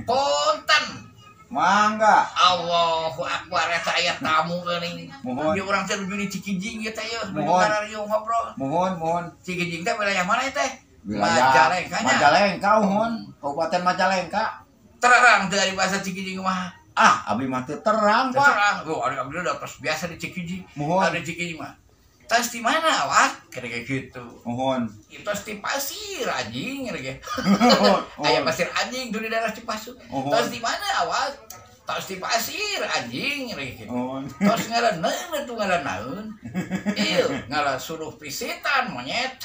Punten. Mangga. Allahu Akbar, eta aya tamu geuning. Mohon. Ieu urang teh nuju di Cikijing ieu teh yeuh, nuju Mohon. kararieu ngobrol. Mohon, mohon. Cikijing teh wilayah mana ieu teh? Wilayah Majalengka nya. Majalengka, mohon. Kabupaten Majalengka. Terang teu ari bahasa Cikijing mah. Ah, abdi mah teu terang, Pak. Terang. Oh, ari abdi udah tos biasa di Cikijing. Mohon. Ari Cikijing mah. Tos di mana awak? Kira kayak gitu. Mohon. Itu tos di pasir anjing kira kayak. Mohon. Aya pasir anjing tuh di daerah Cipasu. Mohon. Tos di mana awak? Tos di pasir anjing kira kayak gitu. Mohon. Tos ngaran atuh ngaran naon? Ieu ngalah suruh pisitan monyet.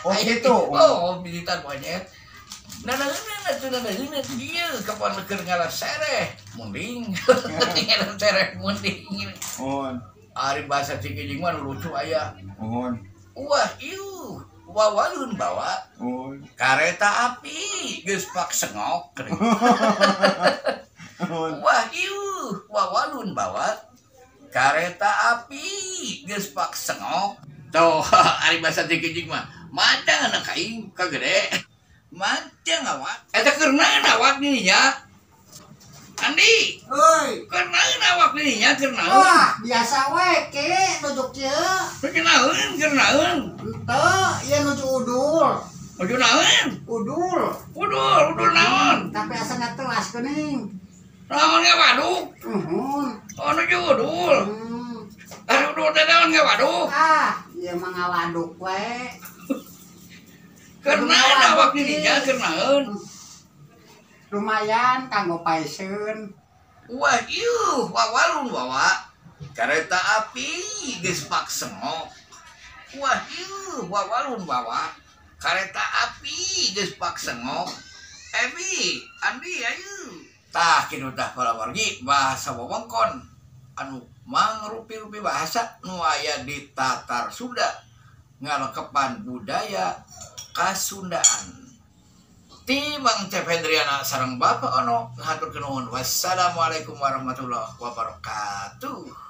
Oh, gitu. Oh, pisitan monyet. Nah, nah, nah, atuh nah, nah, ieu kapan keur ngalah sereh munding. Ngalah sereh munding. Mohon. Ari bahasa Cikijing mah nu lucu aya. Mohon. Wah, ieu wawalun bawa Mohon. kareta api geus pak sengok. Mohon. Wah, ieu wawalun bawa kareta api geus pak sengok. Tuh, ari bahasa Cikijing mah madang anak aing ka gede. Madang awak. Eta keur naon awak dirinya? Andi, Hoi. keur naon awak dirinya keur naon? Wah, biasa we ke nuju kieu. Keur naon, keur naon? Henteu, ieu nuju udul. Nuju naon? Udul. Udul, udul naon? Tapi asa ngatelas geuning. Naon ngawaduk? Uhun. Oh, nuju udul. Ari udul teh naon ngawaduk? Ah, ieu mah ngawaduk we. Keur naon awak dirinya keur naon? Lumayan kanggo paeseun. Wah, ieu wawalun wawa. Kareta api geus pak sengok. Wah, ieu wawalun wawa. Kareta api geus pak sengok. Ebi, Andi ayo. Tah kitu tah palawargi bahasa wewengkon anu mangrupi-rupi bahasa nu aya di Tatar Sunda ngalekepan budaya Kasundaan. Ti Mang Cep Hendriana sareng Bapak Ono ngahaturkeun nuhun. Wassalamualaikum warahmatullahi wabarakatuh.